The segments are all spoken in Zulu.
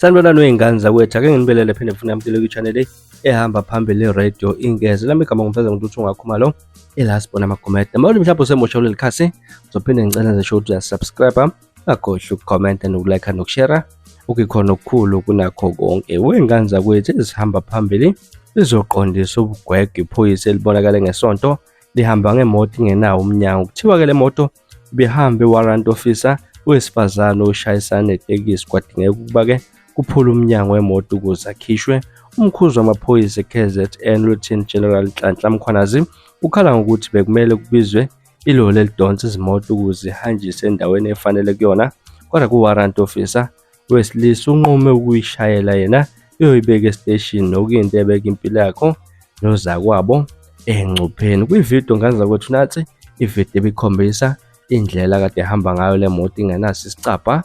Sanibonani wey'ngane zakwethu, ake nginibelele phinde futhi namukele kwi-channel ehamba phambili i-radio Ingeze. Lami igama ngumfeza ngokuthi ungakhumalo ila sibona amagomede. Noma mhlawumbe usemusha kuleli khasi, uzophinde ngicela nje ukuthi uyasubscribe, ungakhohlwa ukukhomenta nokulike nokushare okuyikhona okukhulu kunakho konke. Wey'ngane zakwethu ezihamba phambili lizoqondisa ubugwegwe iphoyisa elibonakale ngesonto lihamba ngemoto ingenawo umnyango. Kuthiwa-ke le moto ibihambe warrant officer wesifazane oshayisana netekisi kwadingeka ukuba-ke kuphule umnyango wemoto ukuze akhishwe. Umkhuzi wamaphoyisa e-KZN Lieutenant General Nhlanhla Mkhwanazi ukhala ngokuthi bekumele kubizwe iloli elidonsa izimoto ukuze ihanjiswe endaweni efanele kuyona, kodwa ku-warrant officer wesilisa unqume ukuyishayela yena iyoyibeka esiteshini nokuyinto ebeka impilo yakho nozakwabo engcupheni. Kwividiyo ngane zakwethu nathi ividiyo ebikhombisa indlela kade ehamba ngayo le moto ingenaso isicabha,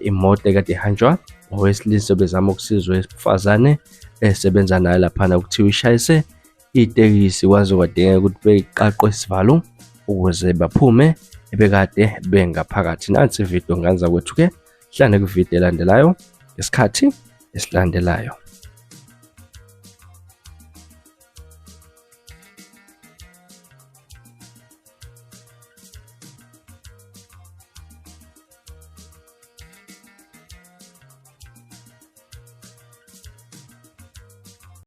imoto ekade ihanjwa ngowesilisa obezama ukusiza owesifazane esebenza naye laphana, kuthiwa ishayise itekisi kwaze kwadingeka ukuthi beqaqwe isivalo ukuze baphume ebekade bengaphakathi. Nansi ividiyo ngane zakwethu-ke, hlane kwividiyo elandelayo ngesikhathi esilandelayo.